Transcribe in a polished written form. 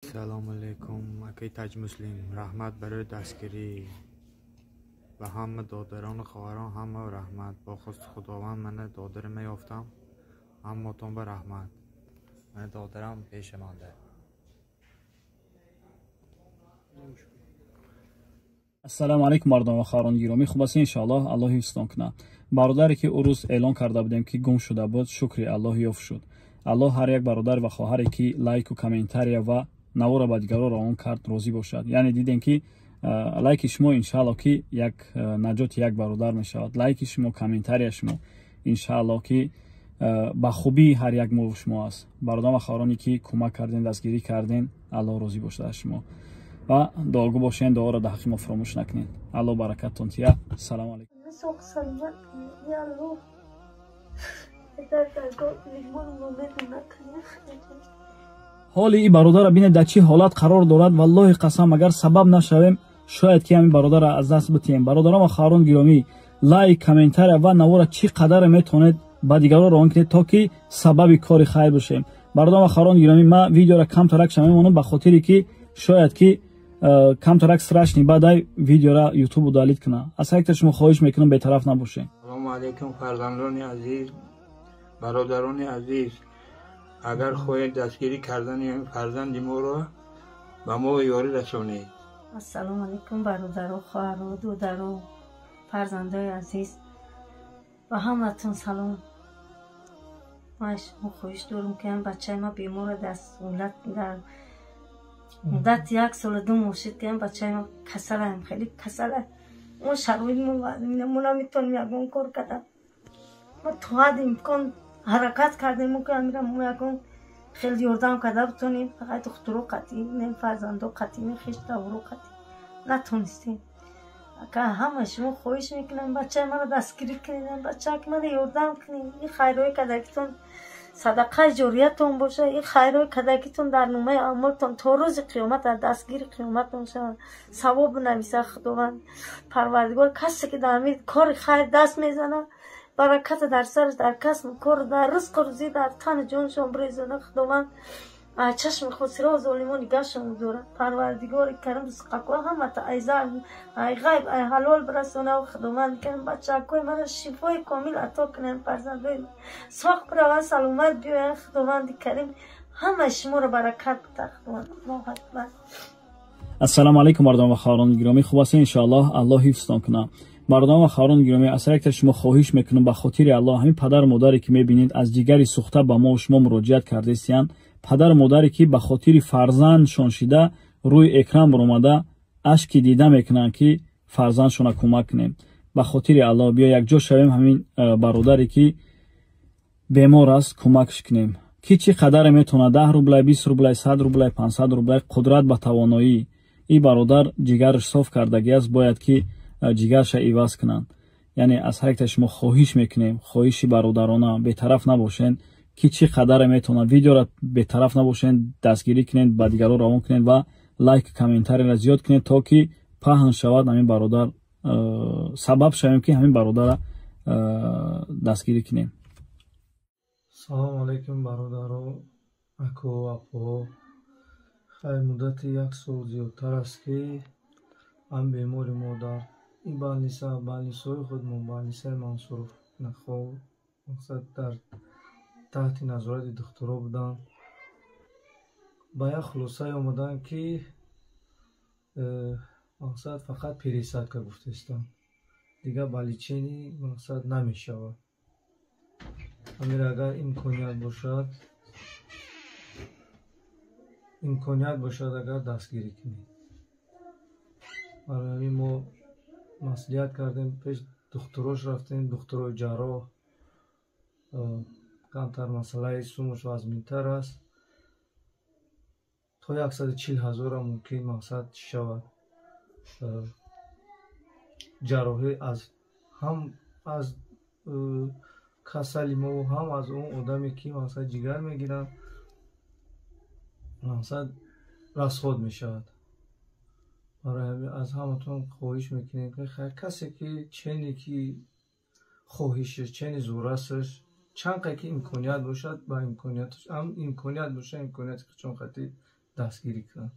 Салому алейкум, акаи Таҷмуслим. Раҳмат барои дастгирӣ ва ҳама додарону хоҳарон, ҳама раҳмат. Бо хости Худованд мана додарама ёфтам. Ҳаммотон ба раҳмат. Мана додарам пешамонда. Ассалому алайкум, мардон ва хоҳарони гиромӣ. Хуб аст, иншоаллоҳ, Аллоҳ ҳифзтон кунад. Бародаре ки ӯ рӯз эълон карда будем, ки гум шуда буд, шукри Аллоҳ, ёфт шуд. Аллоҳ ҳар як бародар ва хоҳаре ки лайку, комментария ва наворо ба дигарон равон кард, розӣ бошад. Яъне дидем, ки лайки шумо, иншааллоҳ, ки як наҷоти як бародар мешавад. Лайки шумо, комментария шумо, иншааллоҳ, ки ба хубии ҳар як мо шумо аст. Бародарон ва хоҳароне ки кӯмак кардем, дастгирӣ кардем, Аллоҳ розӣ бошад аз шумо ва дуогӯ бошен. Дуоро дар ҳаққи мо фаромӯш накунед. Аллоҳ баракаттон тия. Салому алейкум. Соқ саломат, я Аллоҳ. Дар даргоҳ меҳмону медонад. Ҳоли ин бародарро бинед, дар чӣ ҳолат қарор дорад. Валлоҳи қасам, агар сабаб нашавем, шояд ки ҳамин бародарро аз даст битиҳем. Бародарон ва хоҳарон гиромӣ, лайк, комментария ва навора чӣ қадаре метавонед, ба дигарон равон кунед, то ки сабаби кори хайр бошем. Бародарон ва хоҳарон гиромӣ, ман видеоро камтарак мемонам, ба хотире ки шояд ки камтарак страшный бадай видеора Ютуб удалить кунад. Аз ҳар шумо хоҳиш мекунам, бетараф набошед. Салому алейкум, фарзандони азиз, бародарони азиз. Агар хоҳед дастгирӣ кардани фарзанди моро, ба мо ёрӣ расонед. Ассалому алайкум, бародаро, хоҳаро, додаро, фарзандои азиз, ба ҳаматон салом. Ман шумо хоҳиш дорам, ки ам бачаи ма бемора даст дар муддати 1 солу 2 моҳ шуд, ки ам бачаи ма касалаем, хеле касала. Мо шароит мо наметонем ягон кор кардан. Мо то ҳадди имкон ҳаракат кардем, ки амира мо ягон хеле ёрдам карда битонем, фақат духтуро қатъӣ не, фарзандо қатъӣ не, хештаворо қатъӣ натонистем. Ака, ҳама шумо хоҳиш мекунам, бачаи маро дастгирӣ кунед, бачаак мара ёрдам кунед. Ин хайрҳои кардагитон садақаи ҷориятон боша. Ин хайрҳои кардагитон дар номаи аъмолтон то рӯзи қиёмат, дар дастгири қиёматон шавад, савоб нависа Худованд Парвардигор. Касе ки дар ҳамин кори хайр даст мезанад, бараката дар сараш, дар касбу кор, дар ризқу рӯзӣ, дар тану ҷоншон бирезона. Худованд чашми хосиро золимо нигаҳшон дорад. Парвардигори карим ризқако ҳамата ай ай ғайб, ай ҳалол бирасона. Худованд карим бачакои мара шифои комил ато кунем, фарзандои соқ бираванд, саломат биёянд. Худованди карим ҳамаи шуморо баракат бида. Худованд, Аллоҳу акбар. Ассалому алайкум, мардон ва хоҳарони гиромӣ. Хуб ҳастед, иншоаллоҳ, Аллоҳ ҳифзтон кунад. Мардон ва хоҳарони гиромӣ, аз ҳар яктаи шумо хоҳиш мекунам, ба хотири Аллоҳ, ҳамин падару модаре ки мебинед, аз ҷигари сӯхта ба мо шумо муроҷиат кардаистиянд, падару модаре ки ба хотири фарзандшон шида рӯи экран баромада ашки дида мекунанд, ки фарзандшонро кӯмак кунем. Ба хотири Аллоҳ, биё якҷо шавем, ҳамин бародаре ки бемор аст, кӯмакш кунем. Ки чӣ қадаре метавонад: 10 рублай, 20 рублай, 100 рублай, 500 рублай, қудрат ба тавоноӣ. Ин бародар ҷигараш соф кардагӣ аст, бояд ки ҷигарша иваз кунанд. Яъне аз ҳар яктаи шумо хоҳиш мекунем, хоҳиши бародарона, бетараф набошед. Ки чӣ қадаре метавонад, видеоро бетараф набошед, дастгирӣ кунед, ба дигарон равон кунед ва лайк, комментарияро зиёд кунед, то ки паҳн шавад ҳамин бародар, сабаб шавем, ки ҳамин бародарро дастгирӣ кунем. Салому алайкум, бародаро, аку, апо. Хайр, муддати як сол зиёдтар аст, ки ҳам бемори мо дар ин больница, больницаҳои худмон, больницаи Мансуров Нахов, мақсад, дар таҳти назорати духтуро буданд. Ба як хулосае омаданд, ки мақсад, фақат пересадка гуфтаистанд, дигар ба лечение, мақсад, намешавад. Амир, агар имконият бошад, агар дастгирӣ кунед. Барои ҳамин мо маслиҳат кардем, пеш духтурош рафтем, духтурои ҷарроҳ. Камтар масъалаи сумуш вазминтар аст, то 140 ҳазора мумкин, мақсад, чӣ шавад, ҷарроҳӣ аз ҳам аз касали мо, ҳам аз он одаме ки, мақсад, ҷигар мегиранд, мақсад, расход мешавад. Барои ҳамин аз ҳаматон хоҳиш мекунем, ки хайр, касе ки чене ки хоҳишаш, чени зӯрасташ, чанд қай ки имконият бошад, ба имконияташ, имконият боша, имконияти чон қатӣ. Дастгирӣ кунанд.